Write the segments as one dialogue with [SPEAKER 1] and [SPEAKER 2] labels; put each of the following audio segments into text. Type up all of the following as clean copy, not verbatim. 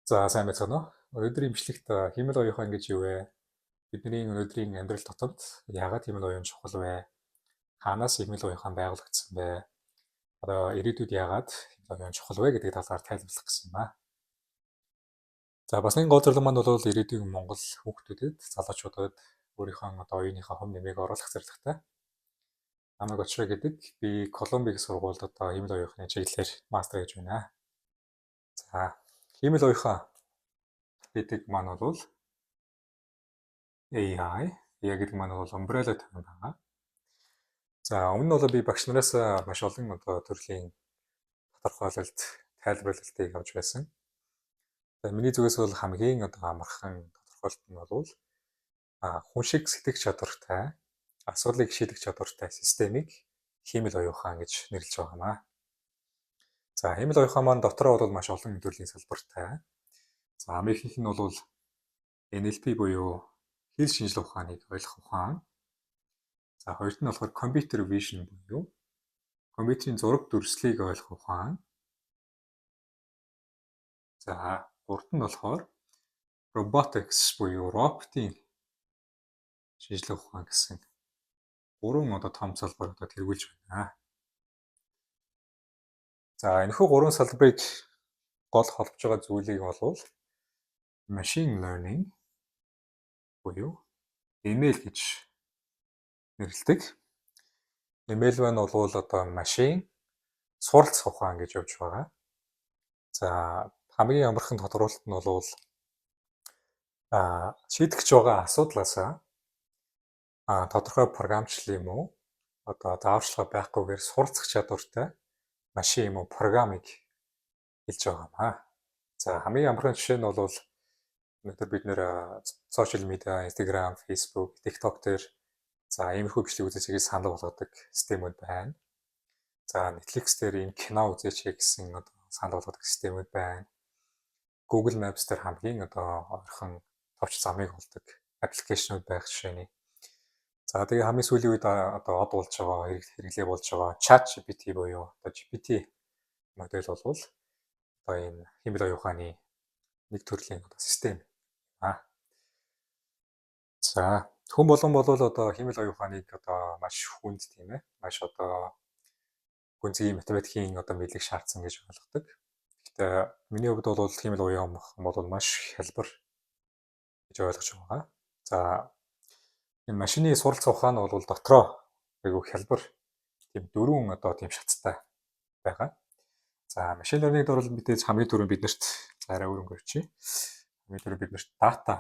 [SPEAKER 1] За, сайн байцгаана уу? Өнөөдрийн бичлэгт хиймэл оюун ухаан гэж юу вэ? Бидний өнөөдрийн амьдрал тутамд яагаад хиймэл оюун чухал вэ? Хаанаас хиймэл оюун ухаан байгуулагдсан бэ? Одоо ирээдүйд яагаад хиймэл оюун чухал вэ гэдэг талаар тайлбарлах гэсэн юм аа. За, бас нэгэн гол зорилго маань бол ирээдүйн Монгол хүүхдүүдэд, залуучуудад өөрийнхөө одоо оюуныхаа хувь нэмийг оруулах зорилготой. Намайг Очроо гэдэг. Би Колумбиг сургуульд одоо хиймэл оюун ухааны чиглэлээр мастер хийж байна. За, хиймэл оюун ухаан гэдэг маань бол AI, AI гэдэг маань бол umbrella term байгаа. За, өмнө нь бол би багш нараас маш олон одоо төрлийн тодорхойлолт, тайлбарлалтыг авч байсан. За, миний зүгээс бол хамгийн одоо амархан тодорхойлолт нь бол хүн шиг сэтгэх чадвартай, асуудлыг шийдэх чадвартай системийг хиймэл оюун ухаан гэж нэрлэж байгаа юм аа. За, хиймэл оюун ухаан маань дотроо бол маш олон төрлийн салбартай. За, хамгийн ихнийх нь бол NLP буюу хэл шинжлэх ухааныг ойлгох ухаан. За, хоёрт нь болохоор computer vision буюу компьютерийн зураг дүрслэлийг ойлгох ухаан. За, гуравт нь болохоор robotics буюу роботын шинжлэх ухаан гэсэн гурван одоо том салбар одоо тэргүүлж байна. За, энэхүү гурван салбарыг гол холбож байгаа зүйлийг бол machine learning буюу ML гэж нэрлэдэг. ML маань бол одоо машин суралцах ухаан гэж явж байгаа. За, хамгийн амархан тодорхойлолт нь бол шийдэж байгаа асуудлаасаа тодорхой програмчлал юм уу, одоо зааварчилгаа байхгүйгээр суралцах чадвартай машин юм уу, програмыг хэлж байгаа юм аа. За, хамгийн амархан жишээ нь бол өнөөдөр бид нэр social media, Instagram, Facebook, TikTok дээр за иймэрхүү бичлэг үзээч гэж санал болгодог системүүд байна. За, Netflix дээр ийм кино үзээч гэсэн одоо санал болгодог системүүд байна. Google Maps дээр хамгийн одоо ойрхон товч замыг олдог application ууд байх жишээний. За, тэгээ хамгийн сүүлийн үед одоо од болж байгаа, хэрэглээ болж байгаа ChatGPT буюу одоо GPT модель бол одоо энэ хиймэл оюун ухааны нэг төрлийн одоо систем. За, хүн болгон бол одоо хиймэл оюун ухааныг одоо маш хүнд, тийм ээ, маш одоо гүнзгий математикийн одоо мэдлэг шаардсан гэж ойлгодог. Гэхдээ миний хувьд бол хиймэл оюун ухаан бол маш хялбар гэж ойлгож байгаа. За, энэ машины суралцах ухаан бол дотроо айгүй хялбар тийм дөрвөн одоо тийм шаттай байгаа. За, machine learning-д бол мэдээж хамгийн түрүүнд биднэрт, за, арай өөр өнгө авчи. Хамгийн түрүүнд биднэрт data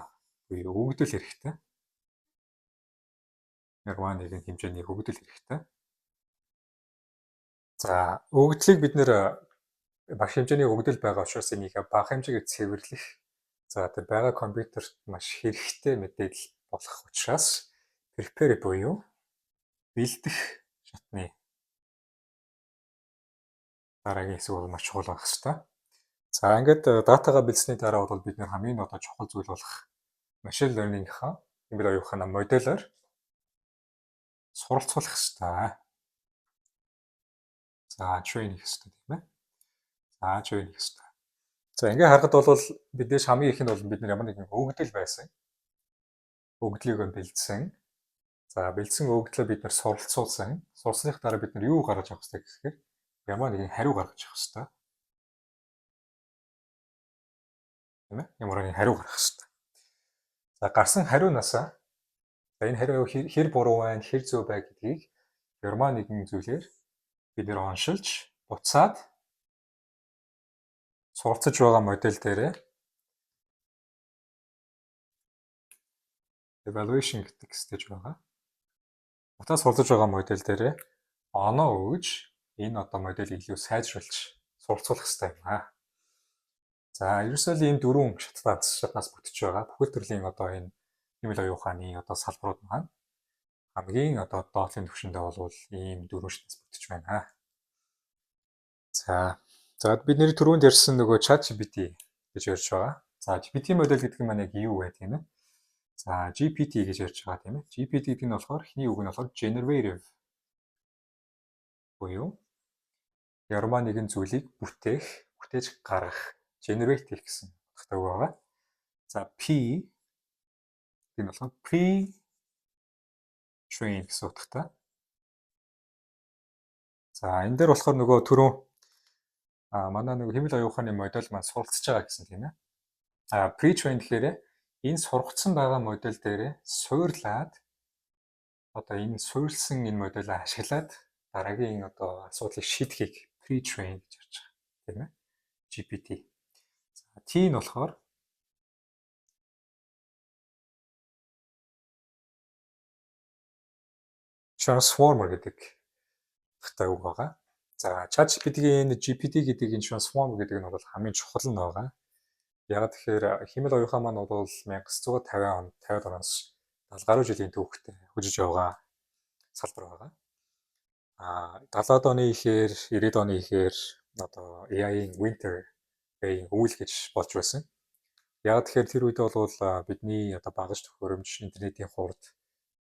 [SPEAKER 1] буюу өгөгдөл хэрэгтэй. Ямарваа нэгэн хэмжээний өгөгдөл хэрэгтэй. За, өгөгдлийг бид нэр бага хэмжээний өгөгдөл байгаа учраас энийг бага хэмжээгээр цэвэрлэх. За, тэр байгаа компьютерт маш хэрэгтэй мэдээлэл болох учраас prepare буюу бэлдэх шатны дараагийн хэсэг бол маш чухал байх ёстой. За, ингээд data гаа бэлдсэний дараа бол бид нэр хамгийн одоо чухал зүйл болох machine learning-ийнхаа, хиймэл оюун ухааны моделоор суралцуулах ёстой. За, train хийх ёстой, тийм ээ. За, train хийх ёстой. За, ингээд харахад бол биднээс хамгийн их нь бол бид нар ямар нэгэн өгөгдөл байсан. Өгөгдлийг бэлдсэн. За, бэлдсэн өгөгдлөө бид нар суралцуулсан. Суралцсных дараа бид нар юу гаргаж авах ёстой гэхээр ямар нэгэн хариу гаргаж авах ёстой. Тийм ээ? Ямар нэгэн хариу гаргах ёстой. За, гарсан хариунаасаа, за, энэ хариу хэр буруу байна, хэр зөв бай гэдгийг ямар нэгэн зүйлээр бид нэр оншилж буцаад суралцаж байгаа модель дээрээ evaluation гэдэг stage байгаа. Буцаад суралцаж байгаа модель дээрээ оноо өгж энэ одоо моделийг илүү сайжруулж суралцуулах хэрэгтэй юм аа. За, ерөөсөө л ийм дөрвөн шатнаас бүтэж байгаа. Бүхэл төрлийн одоо энэ хиймэл оюун ухааны одоо салбарууд маань хамгийн одоо доотлын түвшиндээ бол ийм дөрвөн шатнаас бүтэж байна. За, бид нэр түрүүнд ярьсан нөгөө ChatGPT гэж ярьж байгаа. За, GPT модель гэдэг нь маань яг юу вэ, тийм ээ? За, GPT гэж ярьж байгаа, тийм ээ. GPT гэдэг нь болохоор эхний үг нь болохоор generative буюу ямарваа нэгэн зүйлийг бүтээх, бүтээж гаргах, generate хийх гэсэн утгатай үг байгаа. За, P энэ болохоор pre train гэсэн утгатай. За, энэ дээр болохоор нөгөө түрүүн манай нөгөө хиймэл оюун ухааны модель маань суралцж байгаа гэсэн, тийм ээ. А pre-train гэхээр энэ сургацсан байгаа модель дээрээ суурлаад, одоо энэ суурилсан энэ моделийг ашиглаад дараагийн одоо асуудлыг шийдэхийг pre-train гэж ярьж байгаа, тийм ээ. GPT. За, T нь болохоор transformer гэдэг утгатай үг байгаа. За, ChatGPT-ийн энэ GPT гэдэг энэ transformer гэдэг нь бол хамгийн чухал нь байгаа. Яг тэгэхээр хиймэл оюун ухаан маань бол 1950 он 50-ад оноос 70 гаруй жилийн түүхтэй хөгжиж байгаа салбар байгаа. 70-ад оны ихээр, 90-ад оны ихээр одоо AI-ийн winter, AI-ийн өвөл гэж болж байсан. Яг тэгэхээр тэр үед бол бидний одоо багаж төхөөрөмж, интернетийн хурд,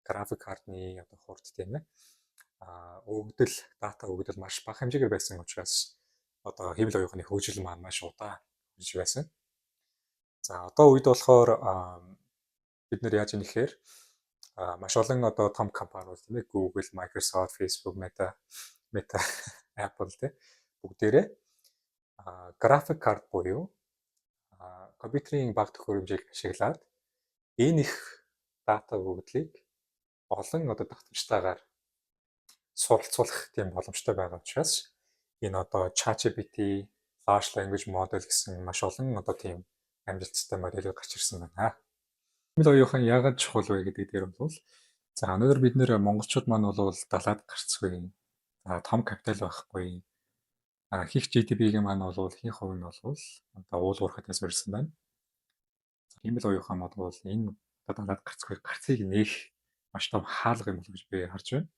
[SPEAKER 1] график картны одоо хурд, тийм ээ. Өгөгдөл, дата өгөгдөл маш бага хэмжээгээр байсан учраас одоо хиймэл оюун ухааны хөгжил маань маш удаан хөгжиж байсан. За, одоо үед болохоор бид нар яаж юм гэхээр маш олон одоо том компаниуд, тийм ээ, Google, Microsoft, Facebook, Meta, Apple, тийм, бүгдээрээ график карт буюу компьютерийн бага төхөөрөмжийг ашиглаад энэ их дата өгөгдлийг олон одоо давтамжтайгаар суралцуулах тийм боломжтой байгаа учраас энэ одоо ChatGPT, Large Language Model гэсэн маш олон одоо тийм амжилттай модельүүд гарч ирсэн байна. Хиймэл оюун ухаан яагаад чухал вэ гэдэг дээр бол, за, өнөөдөр бид нар монголчууд маань бол далаад гарцгүй. За, том капитал байхгүй. Хийх GDP-ийн маань бол ихэнх хувь нь бол одоо уул уурхайтай суурилсан байна. Хиймэл оюун ухаан бол энэ одоо далаад гарцгүй гарцыг нээх маш том хаалга юм болов гэж би харж байна.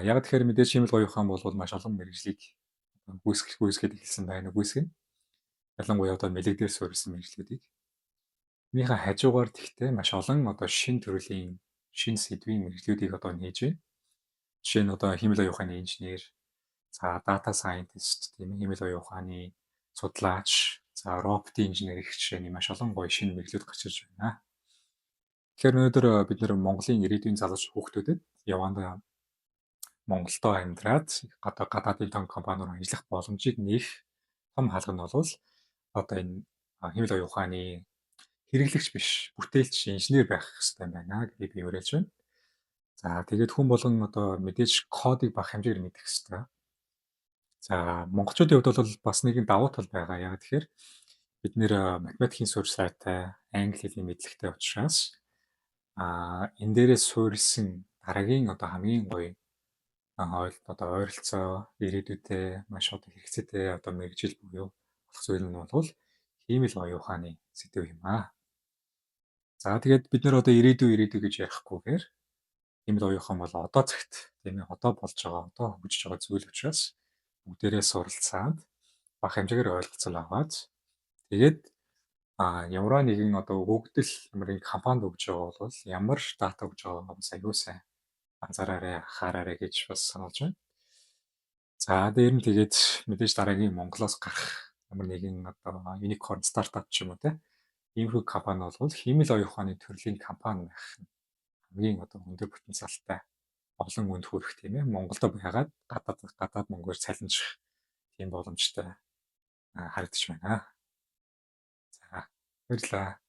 [SPEAKER 1] Яг тэгэхээр мэдээж хиймэл оюун ухаан бол маш олон мэргэжлийг гүйцэтгэх гүйцэтгэхэд эхэлсэн байна. Гүйцэтгэх нь ялангуяа одоо мэлэг дээр суурилсан мэргэжлүүдийг. Энийхээ хажуугаар тэгтээ маш олон одоо шинэ төрлийн, шинэ сэдвийн мэргэжлүүдийг одоо нээж байна. Жишээ нь одоо хиймэл оюун ухааны инженер, за, data scientist, тийм ээ, хиймэл оюун ухааны судлаач, за, роботын инженер гэх жишээний маш олон гоё шинэ мэргэжлүүд гарч ирж байна. Тэгэхээр өнөөдөр бид нар Монголын ирээдүйн залууч хүүхдүүдэд явандаа Монголдоо амьдраад одоо гадаадын том компаниуд ажиллах боломжийг нээх том хаалга нь бол одоо энэ хиймэл оюун ухааны хэрэглэгч биш, бүтээлч, инженер байх хэрэгтэй байна гэдгийг би уриалж байна. За, тэгээд хүн болгон одоо мэдээж кодыг бага хэмжээгээр мэдэх хэрэгтэй. За, монголчуудын хувьд бол бас нэгэн давуу тал байгаа. Яг тэгэхээр бид нар математикийн суурь сайтай, англи хэлний мэдлэгтэй учраас энэ дээрээ суурилсан дараагийн одоо хамгийн гоё одоо ойролцоо ирээдүйдээ маш одоо хэрэгцээтэй одоо мэргэжил буюу болох зүйл нь бол хиймэл оюун ухааны сэдэв юм аа. За, тэгээд бид нар одоо ирээдүй ирээдүй гэж ярихгүйгээр хиймэл оюун ухаан бол одоо цагт, тийм ээ, одоо болж байгаа, одоо хөгжиж байгаа зүйл учраас бүгдээрээ суралцаад, бага хэмжээгээр ойлголцол аваад, тэгээд ямар нэгэн одоо өгөгдөл ямар нэгэн компанид өгж байгаа бол ямар дата өгж байгааг бас аюу сайн анзаараарай, анхаараарай гэж бас сануулж байна. За, дээр нь тэгээд мэдээж дараагийн Монголоос гарах ямар нэгэн одоо unicorn стартап ч юм уу, те, иймэрхүү компани бол хиймэл оюун ухааны төрлийн компани байх нь хамгийн одоо өндөр потенциалтай, олон үнд хүрэх, тийм ээ, Монголдо байгаад гадаад мөнгөөр цалинжих тийм боломжтой харагдаж байна. За, баярлалаа.